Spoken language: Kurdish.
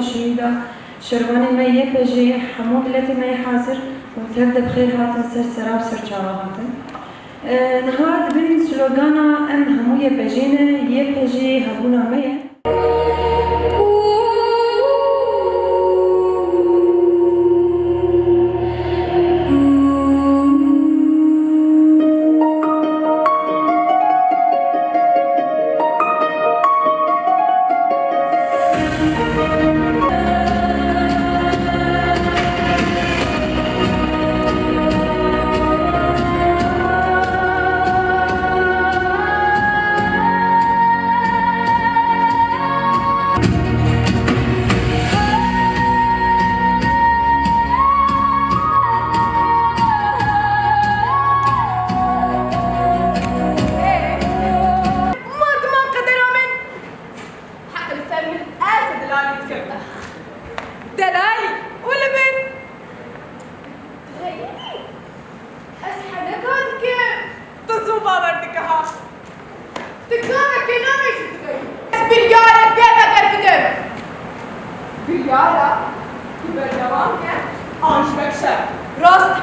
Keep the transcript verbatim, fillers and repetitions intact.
Şehîda şervanên me Y P J'ê, hemû miletê me yê hazir û tev de bi xêr hatin ser sera û ser çava hatin. E, niha di bin slogana "Em hemû Y P J ne, Y P J hebûna me ye". Merdiman qedera min. Heq li ser min ez delalî dikim. Delalî û li min. Heyî, ez heneka dikim. Tu zû bawer dike ha. Tu karekê namê jî dibî. Ez biryarek bêbeger bidim. Biryara ku berdewam ke an ji ber şer. Rast.